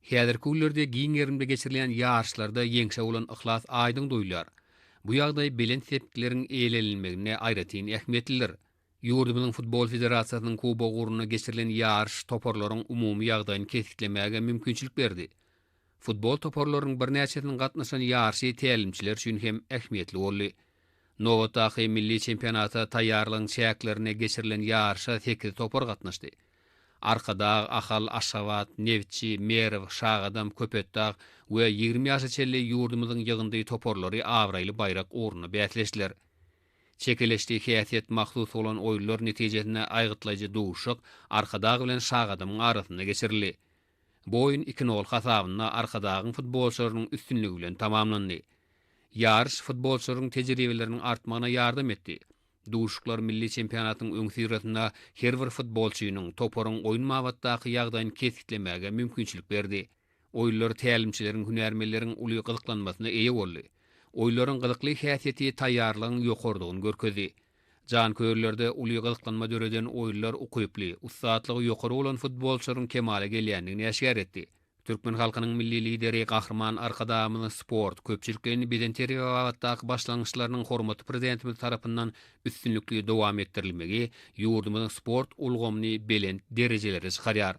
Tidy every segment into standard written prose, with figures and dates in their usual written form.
Häzirki günlerde giň gerimde geçirilýän ýaryşlarda ýeňşe bolan yhlas aýdyň duýulýar. Bu ýagdaý belent sepgitleriň eýelenilmeginde aýratyn ähmiýetlidir. Ýurdumyzyň Futbol federasiýasynyň kubogy ugrunda geçirilen ýaryş toparlaryň umumy ýagdaýyny kesgitlemäge mümkinçilik berdi. Futbol toparlarynyň birnäçesiniň gatnaşan ýaryşy tälimçiler üçin hem ähmiýetli boldy. Nobatdaky milli çempionata taýýarlygyň çäklerinde geçirilen ýaryşa sekiz topar gatnaşdy. Arkadag, Ahal, Aşgabat, Nebitçi, Merw, Şagadam, Köpetdag we 20 ýaşa çenli ýurdumyzyň ýygyndy toparlary abraýly baýrak ugrunda bäsleşdiler. Çekeleşli häsiýet mahsus bolan oýunlar netijesinde aýgytlaýjy duşuşyk Arkadag bilen Şagadamyň arasynda geçirildi. Bu oýun iki nol hasabynda Arkadagyň futbolçylarynyň üstünligi bilen tamamlandy. Ýaryş futbolçylaryň tejribeleriniň artmagyna ýardam etdi. Duşuşyklar milli çempionatyň öňüsyrasynda her bir futbolçynyň, toparyň oýun babatdaky ýagdaýyny kesgitlemäge mümkinçilik berdi. Oýunlar tälimçileriň, hünärmenleriň uly gyzyklanmasyna eýe boldy. Oýunlaryň gyzykly häsiýeti taýýarlygyň ýokarydygyny görkezdi. Janköýerlerde uly gyzyklanma döreden oýunlar ukyply, ussatlygy ýokary bolan futbolçylaryň kemala gelýändigini äşgär etdi. Türkmen halkynyň Milli Lideri Gahryman Arkadagymyzyň sport, köpçülikleýin bedenterbiýe babatdaky başlangyçlarynyň hormatly Prezidentimiz tarapyndan üstünlikli dowam etdirilmegi ýurdumyzyň sport ulgamyny belent derejelere çykarýar.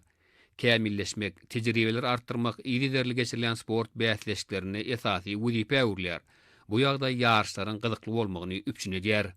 Kämilleşmek, tejribeleri artdyrmak yzygiderli geçirilýän sport bäsleşiklerinde esasy wezipä öwrülýär. Bu ýagdaý ýaryşlaryň gyzykly bolmagyny üpjün edýär.